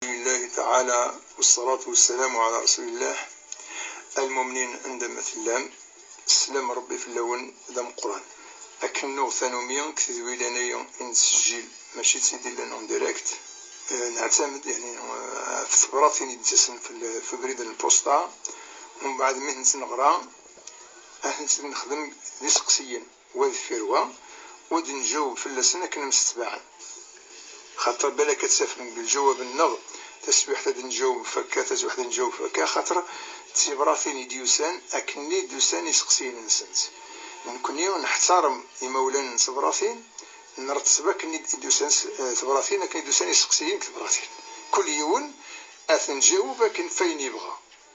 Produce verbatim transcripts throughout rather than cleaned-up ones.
Alhamdulillahi taɛala, wassalatu wassalamu ala rasulillah. Lmumnin anda ma tellam, sslam Rebbi fell-awen d ameqqran. Akken nuɣ tanumi deg tedwilan-agi i nettseǧǧil, mačči d tid yellan en direct, eh, neɛtamed, yani, eh, ɣef tebratin i d-ttasen f-, f ubrid n lpusṭa, umbeɛd mi tent-neɣra, ad tent-id-nexdem d iseqsiyen. Wa deffir wa, u ad nǧaweb fell-asen akken msetbaɛen. Xaṭer balak ad tafem deg lǧawab-nneɣ, taswiḥt ad nǧaweb f akka, taswiḥt ad nǧaweb f akka, xaṭer d tibratin i d-yusan akken i d-usan iseqsiyen-nsent. Nekkni neḥtarem imawlan n tebratin, nretteb akken i d-usan s-, eh, tebratin, akken i d-usan iseqsiyen deg tebratin. Kul yiwen ad t-nǧaweb akken f ayen yebɣa.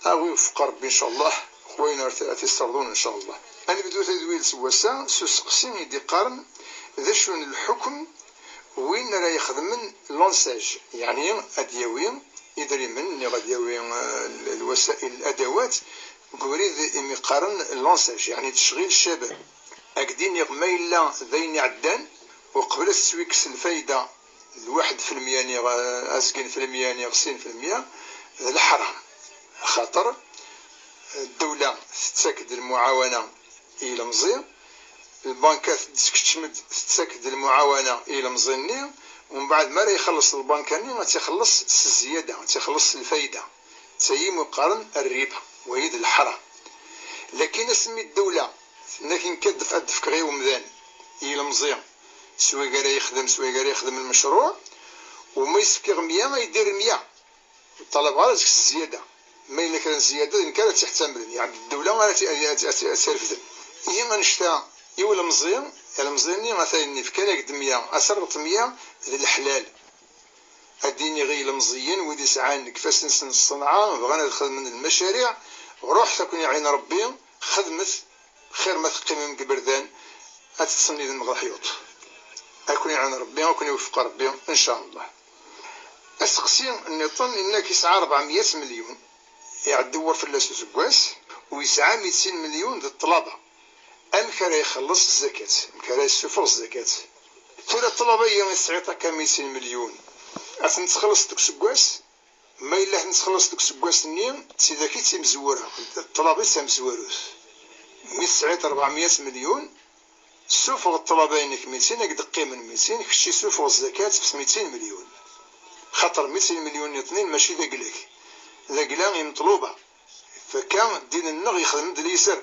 A ɣ-iwefeq Ṛebbi, ncallah, ɣef wayen ara t-, ara t-isserḍun, ncallah. Ad nebdu tadwilt n wass-a s useqsi i d-iqqaren: d acu n lḥukm win ara ixedmen lansaj, yeɛni ad d-yawi idrimen, niɣ ad d-yawi, eh, lwasail, ladawat, deg ubrid imi qqaren lansaj, yeɛni tecɣil ccabab. Ad k-d-iniɣ ma yella d ayen iɛeddan, uqbel ad tettwikkes lfayda d waḥed f lmya niɣ, eh, azgen f lmya niɣ sin f lmya, d leḥram. Axaṭer, eh, ddewla tettak-d lmuɛawana i yilemẓi, lbanka teskeččem-d, tettak-d lmuɛawana i yilemẓi-nni, umbeɛd mi ara ixelleṣ lbanka-nni ad tt-ixelleṣ s zzyada, ad tt-ixelleṣ s lfayda. D tayi umi qqaren rriba, wayi d leḥram. Lakin asmi ddewla tenna-k nekk ad d-, ad d-fkeɣ i umdan, i yilemẓi, s wayeg ara yexdem, s wayeg ara yexdem lmecruɛ, u ma yessefk-iɣ mya, ad yi-d-irr mya. Ur ṭṭalabeɣ ara seg-s zzyada. Ma yella kra n zzyada, d nekk ara tt-iḥettamlen, yeɛni d ddewla ara tt-, ara tt-, ara tt-, ara tt-irefden. Ihi annect-a i ulemẓi, ilemẓi-nni ata-yenni fkan-ak-d mya, ad terreḍ mya, d leḥlal. Ad d-iniɣ i yilemẓiyen, wid isɛan deg ifassen-nsen ṣṣenɛa, bɣan ad xedmen lmacariɛ, ruḥet, ad ken-iɛin Ṛebbi, xedmet, xir ma teqqimem deg iberdan, ad teṭṭsem yid-neɣ leḥyuḍ. Ad ken-iɛin Ṛebbi, ad ken-iwefeq Ṛebbi, ncallah. Aseqsi nniḍen, inna-k yesɛa ṛebɛemya melyun, iɛedda wur fell-as useggas, u yesɛa mitin melyun d ṭṭlaba. Amek ara ixelleṣ zzakat? Amek ara yessufeɣ zzakat? Tura ṭṭlaba-yi i tesɛiḍ akka mitin melyun, ad ten-txellṣeḍ deg useggas? Ma yella ad ten-txellṣeḍ deg useggas-nni, d tidak i d timezwura, ṭṭlaba i d tamezwarut. Mi tesɛiḍ ṛebɛemya melyun, ssufeɣ ṭṭlaba-inek mitin, ad k-d-qqimen mitin, kečč issufeɣ zzakat f mitin melyun. Xaṭer mitin melyun nniḍen mačči d agla-k, d agla imeṭluba. Fakka ddin-nneɣ yexdem-d liser.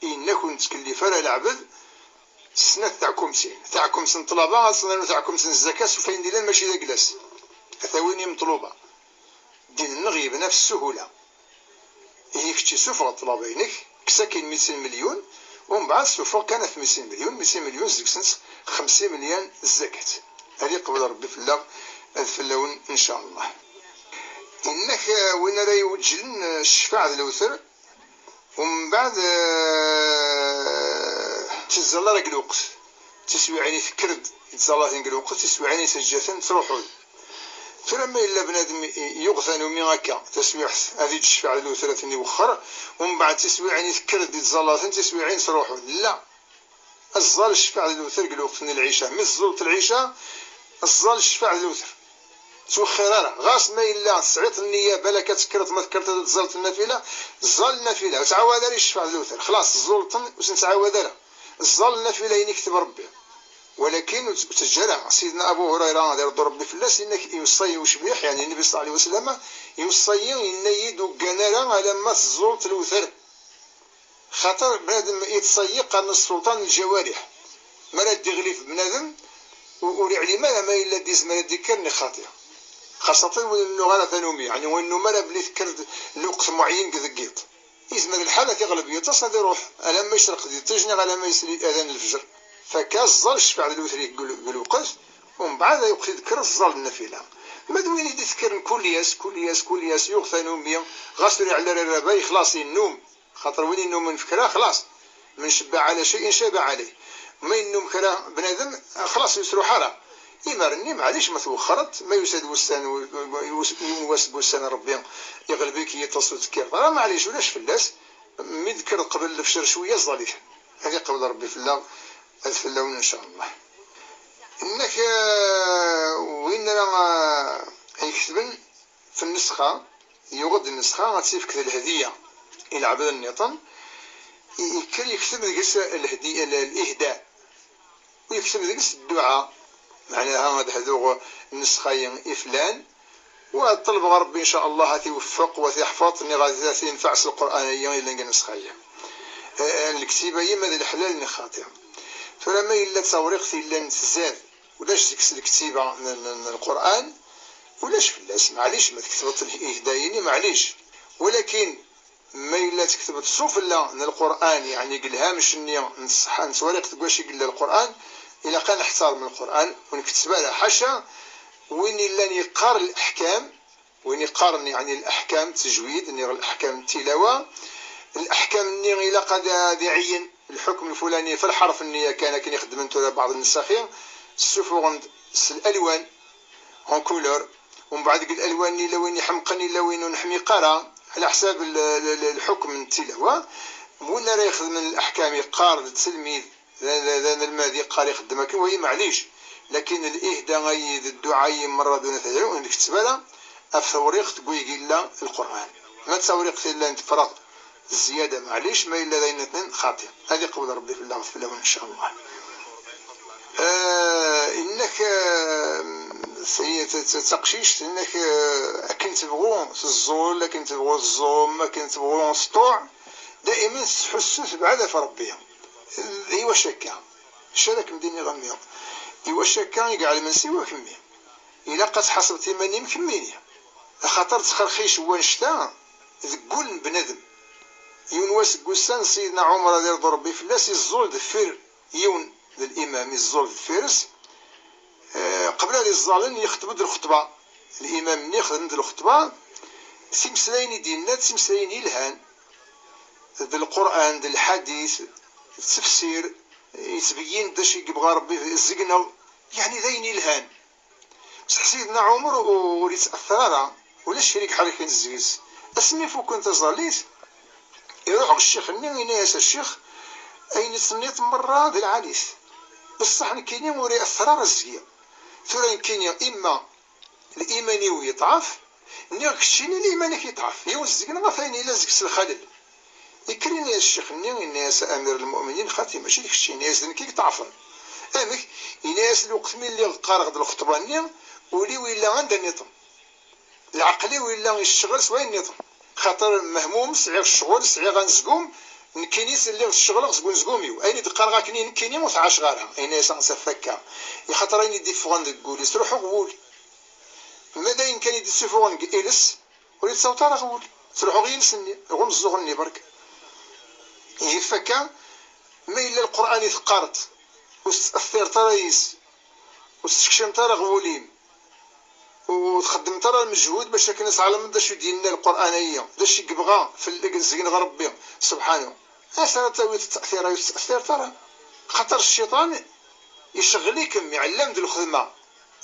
Inna-k ur nettkellif ara leɛbed s snat teɛkumtin. Taɛkumt n ṭṭlaba ad tt-nernu taɛkumt n zzakat, s wayen d-illan mačči d agla-s. Ata win imeṭluba. Ddin-nneɣ yebna f ssuhula. Ihi kečč issufeɣ ṭṭlaba-inek, kkes akkin mitin melyun, umbeɛd ssufeɣ kan at mitin melyun, mitin melyun seg-sent xemsin melyun zzakat. Ad iqbel Ṛebbi fell-aɣ, ad fell-awen, ncallah. Inna-k, eh, win ara iweǧlen, eh, ccfaɛ d lewter, umbeɛd, eh, ur tt-iẓẓal ara deg lweqt. Tiswiɛin i tekker-d i tẓallatin deg lweqt, tiswiɛin i teǧǧa-ten ttruḥun. Tura ma yella bnadem i-, yuɣ tanumi akka, taswiɛt ad iǧǧ ccfaɛ d lewter ad ten-iwexxer, umbeɛd tiswiɛin i tekker-d i tẓallatin, tiswiɛin ttruḥun. La. Aẓẓal ccfaɛ d lewter deg lweqt n lɛica. Mi teẓẓulleḍ lɛica, aẓẓal ccfaɛ d lewter. Ur ttwexxir ara. Ɣas ma yella tesɛiḍ nniya, balak ad tekkreḍ, ma tekkreḍ ad tẓalleḍ nnafila, ẓẓal nnafila. Ur ttɛawad ara i ccfaɛ d lewter. Xlaṣ, teẓẓulleḍ-ten, ur sen-ttɛawad ara. Ẓẓal nnafila ayen ikteb Ṛebbi. Walakin ur tt-, ur tt-teǧǧa ara. Sidna Abu Hurayra, ad iṛḍu Ṛebbi fell-as, inna-k, iweṣṣa-yi ucbiḥ, yeɛni Nnbi ṣella Llahu ɛalayhi wa sallam, iweṣṣa-yi, yenna-yi-d ur ggan ara alamma teẓẓulleḍ lewter. Xaṭer bnadem ittṣeyyi, qqaren-as ssulṭan n lǧawariḥ. Mi ara d-iɣlib bnadem, u-, ur iɛlim ara ma yella d-izmer ad d-ikker neɣ xaṭi. Xaṣaṭen win ur nennuɣ ara tanumi, yeɛni win nennum ara belli tekker-d lweqt muɛyen deg, deg yiḍ. Izmer lḥal ad t-iɣleb yiṭes, ad iruḥ alamma yecreq-d yiṭij neɣ alamma yesli adan n lefjer. Fakka ẓẓal ccfaɛ d lewter deg, deg lweqt, umbeɛd ad yeqqel tekker ẓẓal nnafila. Ma d win i d-itekkren kul ass, kul ass, kul ass, yuɣ tanumi, ɣas ur iɛelli ara rraba, yexlaṣ, yennum. Xaṭer win innumen f kra, xlaṣ. من شب على شيء شاب عليه. Ma yennum kra bnadem, xlaṣ, ur yesruḥ ara. Imar-nni, maɛlic, ma twexxreḍ, ma yusa-d wussan, u-, u-, u-, yiwen wass deg wussan n Ṛebbi, iɣleb-ik yiṭes ur tekkireḍ ara, maɛlic, ulac fell-as. Mi d-tekkreḍ qbel lefjer cwiya, ẓẓal-it. Ad iqbel Ṛebbi fell-aɣ, ad fell-awen, ncallah. Inna-k, eh, win ara, eh, iketben, Nnessxa, yuɣ-d nnessxa ad tt-yefk d lhediyya i lɛebd nniḍen, i- yekker yekteb deg-s lhedi-, l-, lihda, u yekteb deg-s dduɛa, meɛnaha ad hduɣ nnessxa-yi i flan, u ad ṭelbeɣ Ṛebbi, in ca Allah, ad t-iweffeq u ad t-iḥfeḍ, niɣ ad t-yenfeɛ s Lqur'an-agi yellan deg nnessxa-yi. Eh, eh, lektiba-yi ma d leḥlal neɣ xaṭi. Tura ma yella d tawriqt yellan tzad, ulac deg-s lektiba n, n, n Lqur'an, ulac fell-as, maɛlic, ma tketbeḍ lih-, ihda-yini, maɛlic. Walakin ma yella tketbeḍ sufella n Lqur'an, yeɛni deg lhamec-nni n ṣṣeḥḥa n twariqt deg wacu i yella Lqur'an, ilaq ad neḥtarem Lqur'an, ur nketteb ara. Ḥaca win illan yeqqar leḥkam, win iqqaren, yeɛni, leḥkam n tejwid, niɣ leḥkam n tilawa, leḥkam-nni ilaq ad, ad iɛeyyen lḥukm lfulani f lḥerf-nni, akken, akken i xeddmen tura baɛḍ nnsaxi, ssufuɣen-d s lalwan, en couleur, umbeɛd deg lalwan-nni yella win iḥemqen, yella win ur neḥmiq ara, ɛla ḥsab l-, l-, l-, lḥukm n tilawa. Win ara ixedmen leḥkam yeqqar d ttelmid, d, d, d anelmad yeqqar ixeddem akken, wayi maɛlic. Lakin lihda-ayi d dduɛa-yi merra d unat ur nekteb ara ɣef tewriqt deg wayeg yella Lqur'an. Ma d tawriqt yellan tefreɣ zzyada, maɛlic, ma yella d ayen nniḍen xaṭi. Ad iqbel Ṛebbi fell-aɣ, fell-awen, in ca Allah. Eh, inna-k, eh, t-, t-, t-, taqcict, inna-k, eh, akken tebɣu teẓẓul, akken tebɣu teẓẓum, akken tebɣu teṭṭuɛ, daimen tettḥussu tebɛed ɣef Ṛebbi. I wacu akka? Acu ara kem-d-iniɣ a mmi? I wacu akka i iɛelmen siwa kemmi? Ilaq ad tḥasbeḍ iman-im kemmini, axaṭer ttxerxic n wannect-a deg wul n bnadem. Yiwen wass deg wussan, Sidna Ɛumer, ad irḍu Ṛebbi fell-as, iẓẓul deffir yiwen d limam, iẓẓul deffir-s. Eh, qbel ad iẓẓalen, yexṭeb-d lxeṭba. Limam-nni xedmen-d lxeṭba, timeslayin i d-yenna d timeslayin yelhan. D Lqur'an, d lḥadit, d tefsir, yettbeyyin-d d acu i yebɣa Ṛebbi zegneɣ, yeɛni d ayen yelhan. Bṣeḥ Sidna Ɛumer u-, ur yett'athar ara, ulac kra i iḥerrken zzi-s. Asmi fukken taẓallit, iruḥ ɣer ccix-nni, yenna-yas: "A ccix, ayen i tenniḍ merra d lɛali-t. Bṣeḥ nekkini ur iɛathar ara zzi. Tura nekkini imma liman-iw yeḍɛef, niɣ keččini liman-ik yeḍɛef. Yiwen zegneɣ ɣef ayen yella deg-s lxalel." Yekker yenna-yas ccix-nni, yenna-yas: "A Amir lmuminin, xaṭi mačči d kečči." Yenna-yas: "D nekk i yeḍɛfen." "Amek?" Yenna-yas: "Lweqt mi lliɣ qqareɣ-d lxeṭba-nni, ul-iw yella anda nniḍen. Lɛeql-iw yella yecceɣl s wayen nniḍen. Xaṭer mehmum, sɛiɣ ccɣel, sɛiɣ anezgum, nekkini lliɣ ttceɣleɣ seg unezgum-iw. Ayen i d-qqareɣ akkenni nekkini ur t-ɛaceɣ ara." Yenna-yas ansa akka. Ixaṭer ayen i d-iffɣen deg wul-is, ruḥ uɣ wul. Ma d ayen kan i d-issufuɣen deg iles, ur yettaweḍ ara ɣer wul. Truḥ uɣ yiles-nni, ɣer umeẓẓuɣ-nni berk. Yif akka, ma yella Lqur'an i teqqareḍ, ur tett'athireḍ ara yis, ur tessekcmeḍ ara ɣer wul-im, ur txeddmeḍ ara lmejhud bac akken ad tɛelmeḍ d acu i d-yenna Lqur'an-ayi, d acu i yebɣa fell-, deg-, seg-neɣ Ṛebbi, subḥanahu. Ansa ara tawiḍ tt'athir-a ur tett'athireḍ ara? Xaṭer cciṭan iceɣɣel-ikem, iɛellem d lxedma.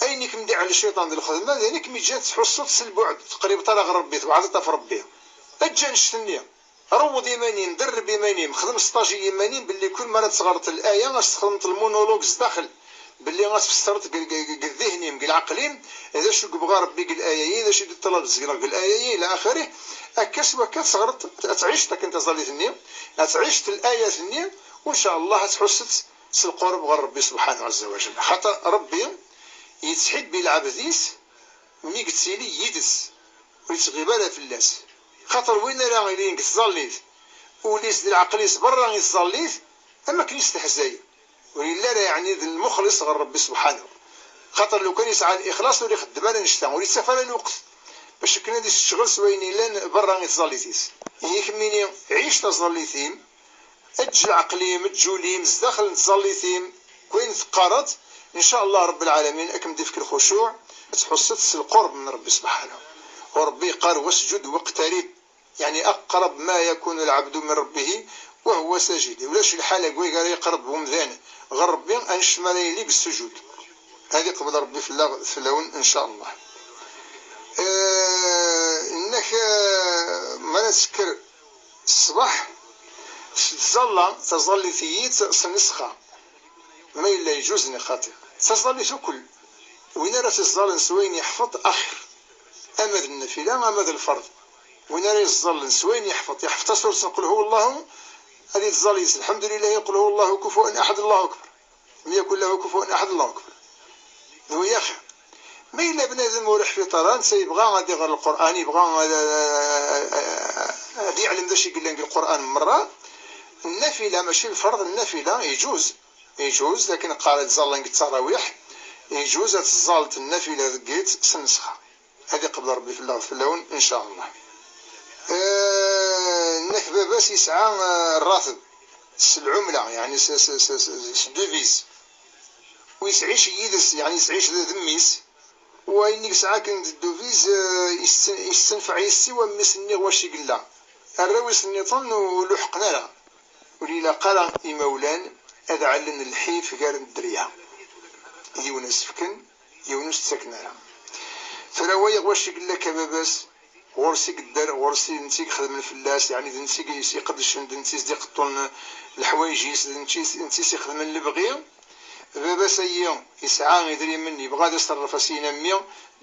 Ayen i kem-d-iɛell cciṭan d lxedma, d ayen i kem-iǧǧan tettḥussuḍ s lbuɛd, ur teqribeḍ ara ɣer Ṛebbi, tebɛdeḍ ɣef Ṛebbi. Eǧǧ annect-nni. Rewweḍ iman-im, derreb iman-im, xdem sṭaj i yiman-im belli kul mi ara tesɣreḍ l'aya, ad s-txedmeḍ lmunulug zdaxel, belli ad tfessreḍ deg, deg, deg, deg ddihn-im, deg lɛeql-im, d acu i yebɣa Ṛebbi deg l'aya-yi, d acu i d-iṭlab seg-neɣ deg l'aya-yi, ila axirih. Akka s wakka tesɣreḍ, ad tɛiceḍ akken taẓallit-nni, ad tɛiceḍ l'ayat-nni, u ncallah ad tḥusseḍ s lqurb ɣer Ṛebbi subḥanahu ɛezza wa jell. Xaṭer Ṛebbi yettḥibbi lɛebd-is mi yettili yid-s, ur yettɣib ara fell-as. Xaṭer win ara ilin deg tẓallit, ul-is d lɛeql-is berra i tẓallit, am akken yestehzay, ur yelli ara yeɛni d lmuxlis ɣer Ṛebbi subḥanahu. Xaṭer lukan yesɛa lixlaṣ ur ixeddem ara annect-a, ur yettaf ara lweqt bac akken ad yessecɣel s wayen yellan berra i tẓallit-is. Ihi kemmini, ɛic taẓallit-im, eǧǧ lɛeql-im, eǧǧ ul-im zdaxel n tẓallit-im, deg wayen teqqareḍ, ncallah Ṛebbi lɛalamin ad kem-d-ifk lxucuɛ, ad tḥusseḍ s lqurb n Ṛebbi subḥanahu. U Ṛebbi yeqqar: "Wasǧud waqtarib", yeɛni aqrab ma yakunu lɛebdu min Ṛebbihi wa huwa sajid. Ulac lḥal deg wayeg ara yeqreb umdan ɣer Ṛebbi annect mi ara yili deg ssujud. Ad iqbel Ṛebbi fell-aɣ, fell-awen, ncallah. Eh, inna-k, eh, mi ara tekker ṣṣbeḥ, tettẓalla taẓallit-iyi s nnessxa. Ma yella yeǧǧuz neɣ xaṭi. Taẓallit ukel. Win ara t-iẓẓalen s wayen yeḥfeḍ axir. ama d nnafila ama d lferḍ. Win ara yeẓẓallen s wayen yeḥfeḍ, yeḥfeḍ tasuret n qul huwa Allahu, ad yettẓall yis lḥemdulillahi, qul huwa Allahu kufuwan aḥad, Allahu akbar. Lem yakun lahu kufuwan aḥad, Allahu akbar. D waya xir. Ma yella bnadem ur iḥfiḍ ara, netta yebɣa ad iɣer Lqur'an, yebɣa ad, ad, ad, ad yeɛlem d acu i yellan deg Lqur'an merra, nnafila, mačči lferḍ, nnafila, iǧuz, iǧuz, akken qqaren ttẓallan deg ttarawiḥ, iǧuz ad teẓẓalleḍ nnafila deg yiḍ s nnṣeḥ. Ad iqbel Ṛebbi fell-aɣ d fell-awen, in ca Allah. Eh, nnak baba-s yesɛa, eh, rrateb s lɛumla, yeɛni s, s, s, s, s devise. U yesɛic yid-s, yeɛni yesɛic d, d mmi-s. U ayen i yesɛa akken d devise, eh, yessen-, yessenfeɛ yes-i wa mmi-s-nni ɣer wacu i yella. Arraw-is nniḍen ur luḥqen ara. Ur ilaq ara imawlan ad ɛellen lḥif gar dderya. Yiwen ad s-fken, yiwen ur s-ttaken ara. Tura wayeɣ wacu i yella akka baba-s, ɣur-s i yedder, ɣur-s i, d netta i ixedmen fell-as, yeɛni d netta i s-iqeddcen, d netta i s-d-iqeṭṭun leḥwayeǧ-is, d netta i s-, d netta i s-ixedmen lebɣi. Baba-s-ayi yesɛa idrimen, yebɣa ad iṣerref, a s-yini a mmi,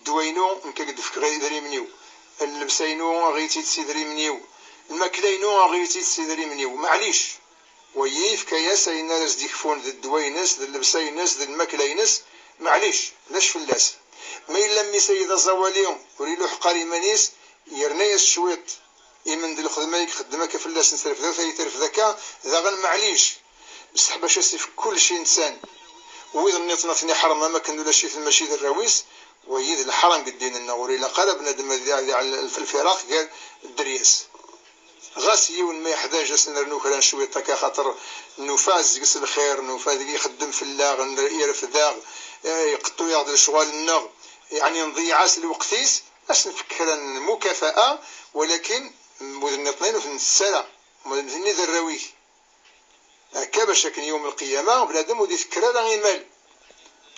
ddwa-inu, nekk ad k-d-fkeɣ idrimen-iw. Llebsa-inu, aɣ-itt-id s idrimen-iw. Lmakla-inu, aɣ-itt-id s idrimen-iw. Maɛlic. Wayi yefka-yas ayen ara s-d-ikfun d ddwa-ines, d llebsa-ines, d lmakla-ines, maɛlic, lac fell-as. Ma yella mmi-s-ayi d aẓawali, ur iluḥeq ara iman-is, yerna-yas cwiṭ, imen d lxedma i ixeddem akka fell-asen, terfed akka, terfed akka, daɣen maɛlic. Bṣeḥ bac as-ifk kullec i nsan. Wid nniḍen ad ten-iḥrem am akken ulac-iten mačči d arraw-is, wayi d leḥram deg ddin-nneɣ, ur ilaq ara bnadem ad iɛlef lfiraq gar dderya-s. Ɣas yiwen ma yeḥdaǧ, ad s-nernu kra n cwiṭ akka, axaṭer nufa-d deg-s lxir, nufa deg ixeddem fell-aɣ, n-, irfed-aɣ, eh, iqeṭṭu-yaɣ-d lecɣal-nneɣ, yeɛni nḍeyyeɛ-as lweqt-is, ad s-nefk kra n mukafa'a, walakin wid nniḍen ur ten-ntess ara, ma d nutni d arraw-ik. Akka bac akken yawm lqiyama bnadem ur d-itekker ara imal.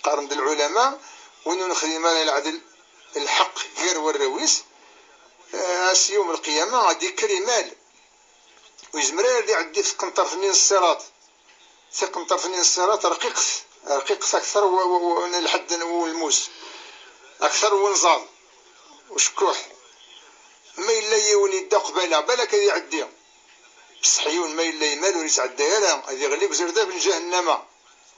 Qqaren-d lɛulama, win ur nexdim ara lɛedl, lḥeqq gar warraw-is, eh, ass yawm lqiyama ad d-ikker imal. Ur yezmir ara ad iɛeddi tiqenṭert-nni n ṣṣiraṭ. Tiqenṭert-nni n ṣṣiraṭ rqiqet, rqiqet akter w-, w-, w-, n lḥedd n ulmus, akter n wenẓaḍ, ucekkuḥ. Ma yella yiwen yedda qbala, balak ad iɛeddi. Bṣeḥ yiwen ma yella imal ur yettɛedday ara, ad iɣli deg uzerdab n ǧahennama.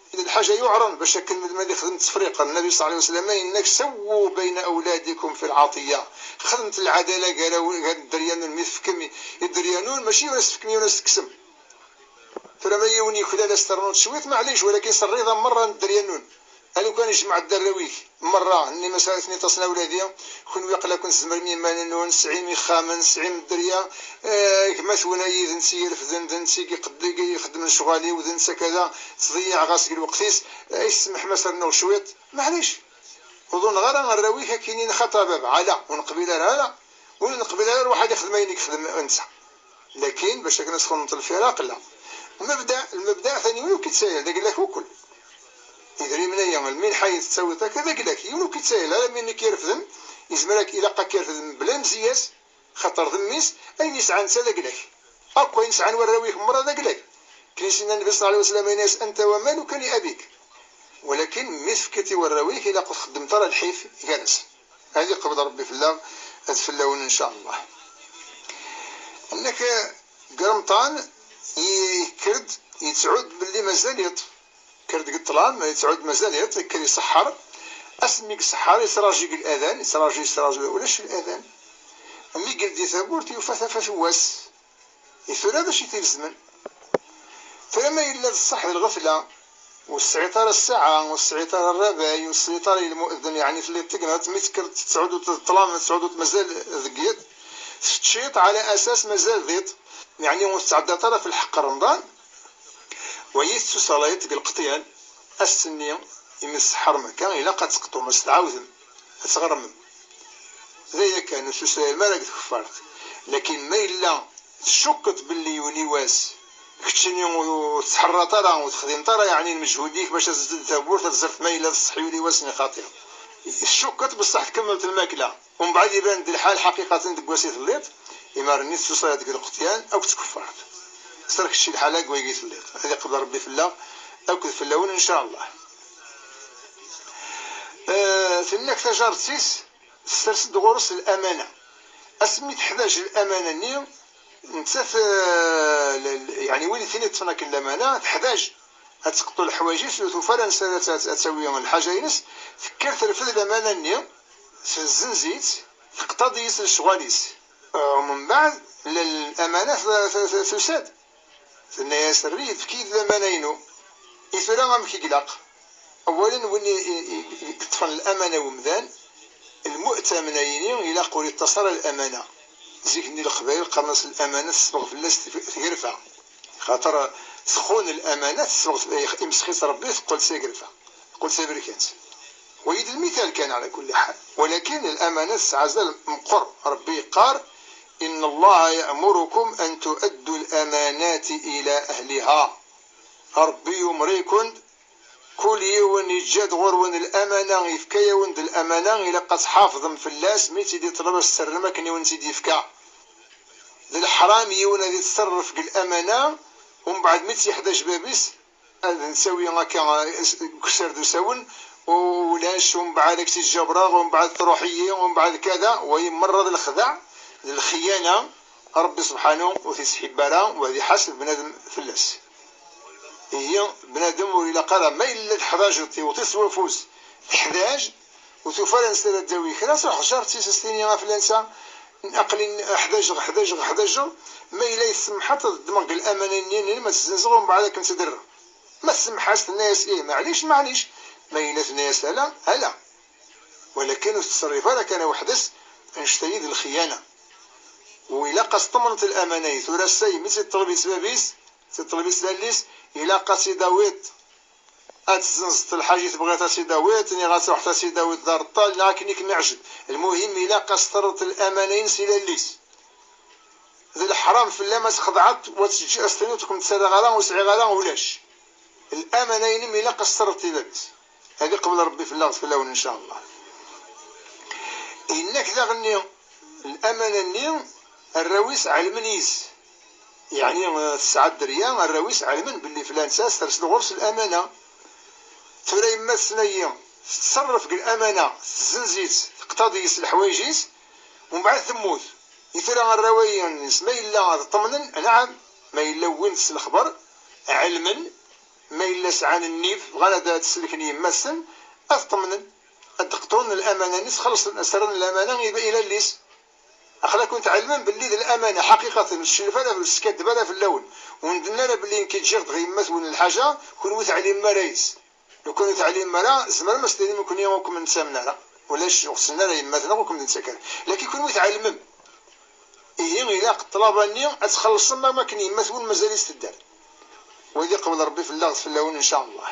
D lḥaǧa yuɛren bac akken ma ad ixdem ttefriqa. Nnabi ṣalla Llahu ɛalayhi wa sallam yenna-k: "Sawwu bayna awladikum fi lɛaṭiyya." Xedmet lɛadala gar aw-, gar dderya-nwen, mi tefkem i dderya-nwen, mačči yiwen ad s-tefkem, yiwen ad s-tekksem. Tura ma yiwen yuklal ad s-ternuḍ cwiṭ, maɛlic, walakin s rriḍa merra n dderya-nwen. A lukan ijmeɛ-d arraw-ik merra, nni-as: "Ad ten-iṭasen awladi, kunwi aql-aken tzemrem i yiman-nwen, tesɛim ixxamen, tesɛim dderya, eh, gma-twen-ayi d netta i irefden, d netta i iqedd-, i ixeddmen lecɣal-iw, d netta kada, ttḍeyyiɛeɣ-as deg lweqt-is, eh, ay tsemḥem ad s-rnuɣ cwiṭ." Maɛlic, ur ḍunneɣ ara arraw-ik ad k-inin: "Xaṭi a baba, ala, ur neqbil ara, ala, ur neqbil ara, ruḥ ad ixdem ayen i yexdem netta." Lakin bac akken ad txedmeḍ lfiraq, la. Lmebda, lmebda atan yiwen ur k-ittsayal, d agla-k ukkel. Idrimen-aya, lminḥa i tettawiḍ akka, d agla-k, yiwen ur k-ittsayal, ala mi nekk irefden, yezmer ak-, ilaq ad k-irfed mebla lemzeyya-s, xaṭer d mmi-s, ayen yesɛa netta d agla-k. Akk ayen sɛan warraw-ik merra d agla-k. Akken i s-yenna Nnbi ṣalla Llahu ɛalayhi wa sallam, yenna-yas: "Anta wa maluka li abik." Walakin mi tefkiḍ i warraw-ik, ilaq ur txeddmeḍ ara lḥif gar-asen. Ad iqbel Rebbi fell-aɣ, ad fell-awen, in ca Allah. Nnak deg Remḍan, yekker-d, yettɛud belli mazal iṭ. Yekker deg ṭṭlam, yettɛud mazal iṭ, yekker iṣeḥḥer. Asmi iṣeḥḥer, yettraǧu deg ladan, yettraǧu, yettraǧu, ulac ladan. Mi yeldi tawwurt, yufa tafat n wass. I tura d acu i t-ilezmen? Tura ma yella d ṣṣeḥ d lɣefla, ur tesɛiḍ ara ssaɛa, ur tesɛiḍ ara rrabay, ur tesɛiḍ ara i lmueddin, yeɛni telliḍ tegneḍ, mi tekkreḍ tettɛuduḍ ṭṭlam, tettɛuduḍ mazal deg yiḍ, teččiḍ ɛla asas mazal d iḍ, yeɛni ur tetɛeddaḍ ara f lḥeqq n Remḍan, wayi tettusalayeḍ deg lqeṭyan, ass-nni, imi tseḥḥrem akka, ilaq ad teqṭum, ad s-tɛawdem, ad tɣermem. D aya kan, ur tettusayalem ara deg tkeffart. Lakin ma yella tcukkeḍ belli yuli wass, keččini ur tettḥerraḍ ara, ur texdimeḍ ara, yeɛni lmeǧhud-ik bac ad tezdiḍ tawwurt, ad teẓreḍ ma yella d ṣṣeḥ yuli wass neɣ xaṭi. Tcukkeḍ, bṣeḥ tkemmleḍ lmakla. Umbeɛd iban-d lḥal ḥaqiqatan deg wass i telliḍ, imar-nni tettusayeḍ deg lqeṭyan akk d tkeffart. Sser kečči lḥal akk wayagi telliḍ. Ad iqbel Rebbi fell-aɣ akk d fell-awen, in ca Allah. Eh, tenna-k tajaṛet-is, tessers-d ɣur-s lamana. Asmi teḥdaǧ lamana-nni, nettat, eh, l- l- yeɛni win i ten-iṭṭfen akken lamana, teḥdaǧ ad teqṭu leḥwayeǧ-is, ur tufi ara ansi ara t- ad tawi lḥaǧa-ines, tekker terfed lamana-nni, tezzenz-itt, teqṭa-d yis lecɣal-is. Eh, mbeɛd, l- lamana t- t- t- tusa-d. Tenna-yas: "Err-iyi-d, efk-iyi-d lamana-inu." I tura amek i ilaq? Awalen, win i, i, i, i yeṭṭfen lamana i umdan, lmu'tamen ayini, ilaq ur iṭṭas ara lamana. Zik-nni leqbayel qqaren-as lamana tesbeɣ fell-as tg- tgerfa. Xaṭer txun lamana, tesbeɣ f-, imsex-itt Rebbi, teqqel d tagerfa, teqqel d taberkant. Wayi d lmital kan, ɛla kulli ḥal. Walakin lamana tesɛa azal meqqer. Rebbi yeqqar: "Inna Allaha ya'murukum an tu'addu l-amanati ila ahliha." Rebbi yumer-iken, kul yiwen yeǧǧa-d ɣur-wen lamana, yefka-yawen-d lamana, ilaq ad tḥafḍem fell-as, mi tt-id-iṭleb ad s-terrem akken i wen-tt-id-yefka. D leḥram yiwen ad ittṣerref deg lamana, umbeɛd mi tt-yeḥdaǧ bab-is, ad nettawi akka, eh, deg userdus-awen, ulac, umbeɛd ad k-tt-id-jabreɣ, umbeɛd truḥ-iyi, umbeɛd kada, wayi merra d lexdeɛ, d lxiyana. Rebbi subḥanu ur t-ittḥib ara, u ad iḥaseb bnadem fell-as. Ihi, bnadem ur ilaq ara, ma yella teḥdajeḍ, tiweḍ-it s wafus, teḥdaǧ, ur tufi ara ansi ara d-tawi kra, truḥ jar-tt-is, as-tini: "A flansa, aql-i ḥdajeɣ, ḥdajeɣ, ḥdajeɣ, ma yella yessemḥaṭ ad ddmeɣ deg lamana-nni, ma tt-zzenzeɣ, umbeɛd ad kem-tt-id-rreɣ." Ma tsemmeḥ-as, tenna-yas: "Ih, maɛlic, maɛlic." Ma yella tenna-yas: "Ala, ala." Walakin ur tettṣerrif ara kan weḥd-s, annect-agi d lxiyana. U ilaq ad s-ṭemnent lamana-yi. Tura ass-a, mi tt-iṭṭleb-itt bab-is, tt-iṭṭleb-itt lall-is, ilaq ad tt-id-tawiḍ. Ad tezzenzeḍ lḥaǧa i tebɣiḍ ad tt-id-tawiḍ, niɣ ad truḥeḍ ad tt-id-tawiḍ dar ṭṭal, niɣ akken i kem-iɛjeb. Lmuhim, ilaq ad s-terreḍ lamana-ines i lall-is. D leḥram fell-am ad txedɛeḍ, u ad teǧǧ-, ad s-tiniḍ: "Ur kem-ttarraɣ ara, ur sɛiɣ ara, ulac." Lamana-inem ilaq ad s-terreḍ i bab-is. Ad iqbel Rebbi fell-aɣ d fell-awen, ncallah. Yenna-k daɣenni, lamana-nni, arraw-is ɛelmen yis. Yeɛni, eh, tesɛa dderya, arraw-is ɛelmen belli flan-tt-as, ters-d ɣur-s lamana. Tura yemma-tsen-ayi tettṣerref deg lamana, tezzenz-itt, teqṭaḍ yis leḥwayeǧ-is, umbeɛd temmut. I tura arraw-ayi-ines ma yella ad ṭṭemnen, anɛam, ma yella wwin-d s lexber, ɛelmen, ma yella sɛan nnif, bɣan ad, ad sellken yemma-tsen, ad ṭṭemnen, ad d-qṭun lamana-nni, sxelṣen, ad s-rren lamana i, i lall-is. Aql-aken tɛelmem belli d lamana, ḥaqiqaten, ur tcellef ara, ur teskaddeb ara fell-awen. Ur nden ara belli nekk ǧǧiɣ-d ɣer yemma-twen lḥaǧa, kenwi ur teɛlimem ara yis. Lukan ur teɛlimem ara, tzemrem ad s-tinim nekkni ur kem-nettamen ara. Ulac, ur ɣ-ssnen ara yemma-tneɣ, ur kem-d-nettak ara. Lakin kenwi tɛelmem. Ihi, ilaq ṭṭlaba-nni ad txellṣem am akken yemma-twen mazal-itt tedder. Wa ad iqbel Rebbi fell-aɣ d fell-awen, ncallah.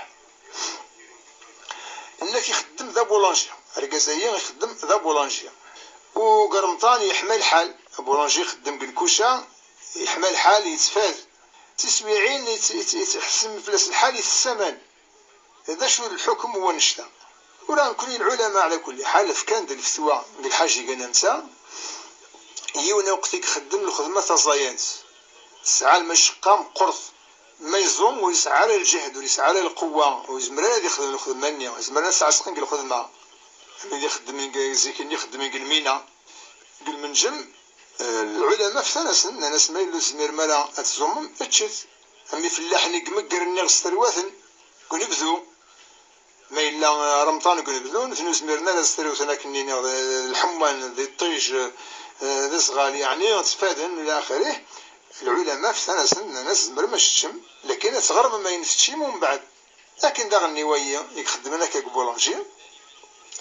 Nnak ixeddem d abulanje. Argaz-ayi ixeddem d abulanje. U deg Remḍan yeḥma lḥal. Abulanje ixeddem deg lkuca, yeḥma lḥal, yettfad. Tiswiɛin yett-, yett-, yettḥessem fell-as lḥal, itess aman. D acu d lḥukm n wannect-a? Ula nekkni lɛulama, ɛla kulli ḥal, fkan-d lfetwa deg lḥaǧ igan am ta. Yiwen lweqt i ixeddem lxedma taẓayant, tesɛa lmacaqqa meqqret. Ma yeẓum, ur yesɛi ara lǧehd, ur yesɛi ara lqewwa, ur yezmir ara ad ixdem lxedma-nni, yezmer ad s-ɛeṣqen deg lxedma. Am wid ixeddmen deg, zik-nni xeddmen deg lmina, deg lmenǧem, eh, lɛulama ftan-asen, nnan-as: "Ma yella ur tezmirem ara ad tẓumem, ččet." Am ifellaḥen i imeggren niɣ s terwaten, deg unebdu. Ma yella, eh, Remḍan deg unebdu, nutni ur zmiren ara ad strewten akken nniɣ, d, d lḥemman, d iṭij, eh, d azɣal, yeɛni, ttfaden, ila axirih. Lɛulama ftan-asen, nnan-as: "Tzemrem ad teččem, lakin ad tɣermem ayen teččim umbeɛd." Akken daɣen i wayi i ixeddmen akka deg ubulanje.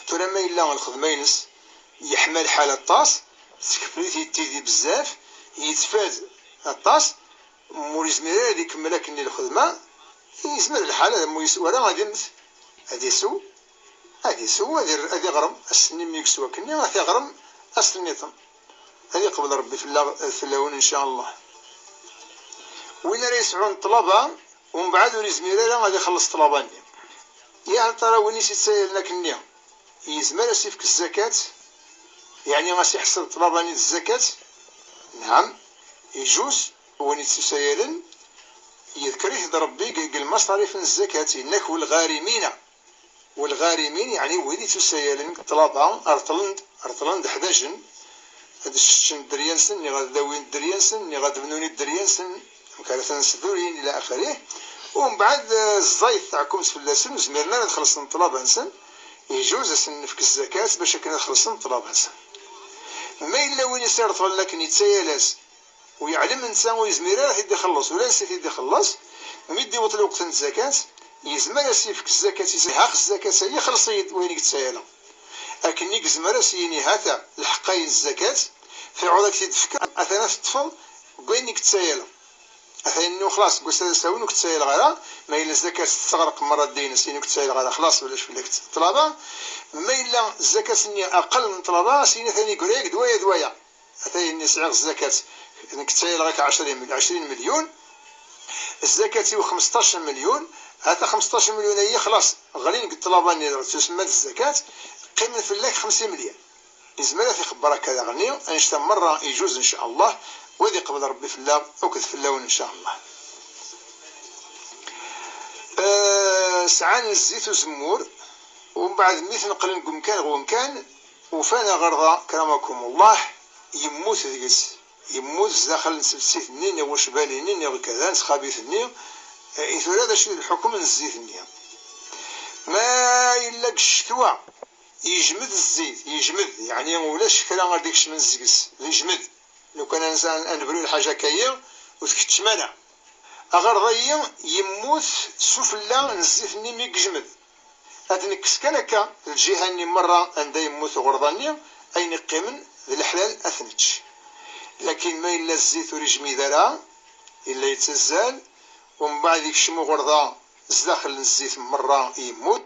Tura ma yella lxedma-ines yeḥma lḥal aṭas, teskefl-it-id tidi bezzaf, yettfad aṭas, ma ur yezmir ara ad ikemmel akken i lxedma, yezmer lḥal ad mu yeswa ara ad immet, ad isew, ad isew, ad ir-, ad iɣrem, ass-nni mi yeksu akkenni, ad t-iɣrem ass nniḍen. Ad iqbel Rebbi fell-aɣ, fell-awen, ncallah. Win ara yesɛun ṭṭlaba, umbeɛd ur yezmir ara ad ixelleṣ ṭṭlaba-nni. Yah, tara win i s-ittsayalen akkenni, yezmer ad s-ifk zzakat, yeɛni ad s-iḥseb ṭṭlaba-nni d zzakat? Nɛam, ijuz, win ittusayalen, yedker-it-d Rebbi deg, deg lmaṣarif n zzakat, yenna-k: "Wal gharimina." Walɣarimin, yeɛni wid yettusayalen deg ṭṭlaba, reṭṭlen-d, reṭṭlen-d ḥdajen, ad d-sseččen dderya-nsen, niɣ ad d-awin dderya-nsen, niɣ ad d-bnun i dderya-nsen, amek ara ten-sdurin, ila axirih. Umbeɛd, eh, ẓẓayet taɛkumt fell-asen, ur zmiren ara ad xellṣen ṭṭlaba-nsen, ijuz ad sen-nefk zzakat bac akken ad xellṣen ṭṭlaba-nsen. Ma yella win i s-ireṭṭlen akken yettayal-as, u yeɛlem netta ur yezmir ara ad t-id-ixelleṣ, ula ansi t-id-ixelleṣ, mi d-iwweḍ lweqt n tzakat, yezmer ad s-yefk zzakat-is, ha zzakat-agi, xelleṣ-iyi-d wayen i yettayaleɣ. Akken i yezmer ad s-yini, hata lḥeqq-ayi n zzakat, tɛuḍ ad k-t-id-fkeɣ, atan ad teṭṭfeḍ deg wayen i yettayaleɣ. Atan-nni xlaṣ, deg wass-a d asawen ur k-ttayaleɣ ara, ma yella zzakat tesseɣreq merra ddin-is, ini ur k-ttayaleɣ ara, xlaṣ, ulac fell-ak ṭṭlaba. Ma yella zzakat-nni aqel n ṭṭlaba, as-yini atan yeggra-yak d waya d waya. Atan-nni sɛiɣ zzakat, nekk ttayaleɣ-ak ɛecrin mil-, ɛecrin milyun, zzakat-iw xmesṭac milyun, hata xmesṭac milyun-ayi xlaṣ, ɣlin deg ṭṭlaba-nni, tusemma-d zzakat, qqimen fell-ak xemsin milyun. Yezmer ad t-ixebber akka daɣenni, annect-a merra ijuz, nca'Allah, u ad iqbel Rebbi fell-aɣ akked fell-awen, nca'Allah. Eh, sɛan zzit uzemmur, umbeɛd mi t-neqlen deg umkan ɣer umkan, ufan aɣerda, akramakumullah, yemmut deg-s. Yemmut zdaxel n tseftit-nni, neɣ wacbali-nni, neɣ kada, n txabit-nni. Eh, i tura d acu i d lḥukm n zzit-nni? Ma yella deg ccetwa, yejmed zzit, yejmed, yeɛni ulac kra ara d-ikecmen seg-s, yejmed. Lukan ad nsa-, ad nebru lḥaǧa akka-yi, ur tkeččem ara. Aɣerda-yi yemmut s ufella n zzit-nni mi yejmed. Ad nekkes kan akka lǧiha-nni merra anda yemmut uɣerda-nni, ayen iqqimen d leḥlal ad t-nečč. Lakin ma yella zzit ur yejmid ara, yella yettazzal, umbeɛd yekcem uɣerda zdaxel n zzit merra yemmut,